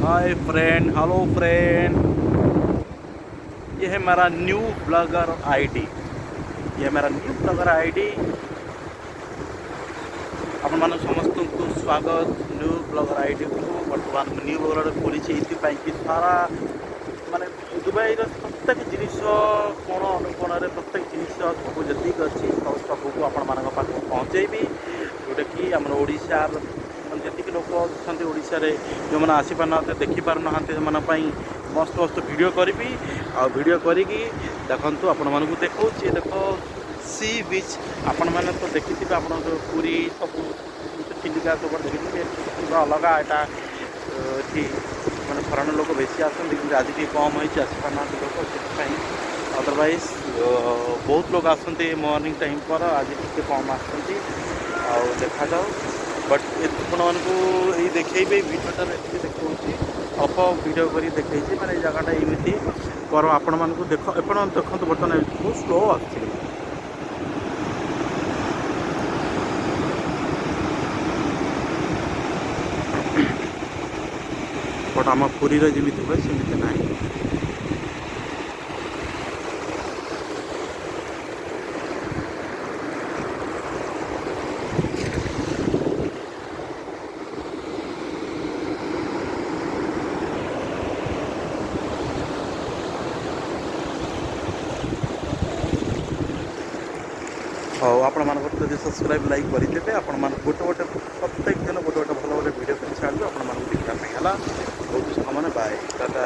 Hi friend, hello friend, ये है मेरा न्यू ब्लॉगर आईडी। ये मेरा न्यू ब्लॉगर आईडी। ଆପଣମାନ ସମସ୍ତଙ୍କୁ ସ୍ୱାଗତ ନ୍ୟୁ ବ୍ଲଗର ଆଇଡ଼ିକୁ। ବର୍ତ୍ତମାନ ମୁଁ ନ୍ୟୁ ବ୍ଲଗର ଖୋଲିଛି ଏଇଥିପାଇଁ କି ସାରା ମାନେ ଦୁବାଇର ପ୍ରତ୍ୟେକ ଜିନିଷ, କୋଣ ଅନୁକୋଣରେ ପ୍ରତ୍ୟେକ ଜିନିଷ ସବୁ ଯେତିକି ଅଛି, ସବୁକୁ ଆପଣମାନଙ୍କ ପାଖକୁ ପହଞ୍ଚେଇବି, ଯେଉଁଟାକି ଆମର ଓଡ଼ିଶାର ମାନେ ଯେତିକି ଲୋକ ଅଛନ୍ତି ଓଡ଼ିଶାରେ, ଯେଉଁମାନେ ଆସିପାରୁନାହାନ୍ତି, ଦେଖିପାରୁନାହାନ୍ତି, ସେମାନଙ୍କ ପାଇଁ ମସ୍ତ ମସ୍ତ ଭିଡ଼ିଓ କରିବି। ଆଉ ଭିଡ଼ିଓ କରିକି ଦେଖନ୍ତୁ, ଆପଣମାନଙ୍କୁ ଦେଖାଉଛି। ଦେଖ, ସି ବିଚ୍ ଆପଣମାନେ ତ ଦେଖିଥିବେ, ଆପଣ ଯେଉଁ ପୁରୀ ସବୁ ଚିଲିକା ସବୁଆଡ଼େ ଦେଖିଥିବେ, ପୁରା ଅଲଗା ଏଇଟା। ଏଠି ମାନେ ଫରେନ୍ ଲୋକ ବେଶୀ ଆସନ୍ତି, କିନ୍ତୁ ଆଜି ଟିକେ କମ୍ ହେଇଛି, ଆସିପାରୁନାହାନ୍ତି ଲୋକ ସେଥିପାଇଁ। ଅଦରୱାଇଜ୍ ବହୁତ ଲୋକ ଆସନ୍ତି ମର୍ଣ୍ଣିଂ ଟାଇମ୍ ପରେ, ଆଜି ଟିକେ କମ୍ ଆସନ୍ତି। ଆଉ ଦେଖାଯାଉ। ବଟ୍ ଆପଣମାନଙ୍କୁ ଏଇ ଦେଖେଇବି, ଏଇ ଭିଡ଼ିଓଟାରେ ଏତିକି ଦେଖାଉଛି, ଅଳ୍ପ ଭିଡ଼ିଓ କରି ଦେଖେଇଛି, ମାନେ ଏଇ ଜାଗାଟା ଏମିତି କର ଆପଣମାନଙ୍କୁ। ଦେଖ, ଆପଣ ଦେଖନ୍ତୁ, ବର୍ତ୍ତମାନ ବହୁତ ସ୍ଲୋ ଆସୁଛି। ବଟ୍ ଆମ ପୁରୀରେ ଯେମିତି ହୁଏ ସେମିତି ନାହିଁ। ହଉ, ଆପଣମାନଙ୍କର ଯଦି ସବସ୍କ୍ରାଇବ୍, ଲାଇକ୍ କରିଦେବେ, ଆପଣମାନଙ୍କୁ ଗୋଟେ ଗୋଟେ ପ୍ରତ୍ୟେକ ଦିନ ଗୋଟେ ଗୋଟେ ଭଲ ଗୋଟେ ଭିଡ଼ିଓ କରି ଛାଡ଼ିବେ ଆପଣମାନଙ୍କୁ ଦେଖିବା ପାଇଁ। ହେଲା, ବହୁତ ସାଙ୍ଗମାନେ, ବାଏ, ଟାଟା।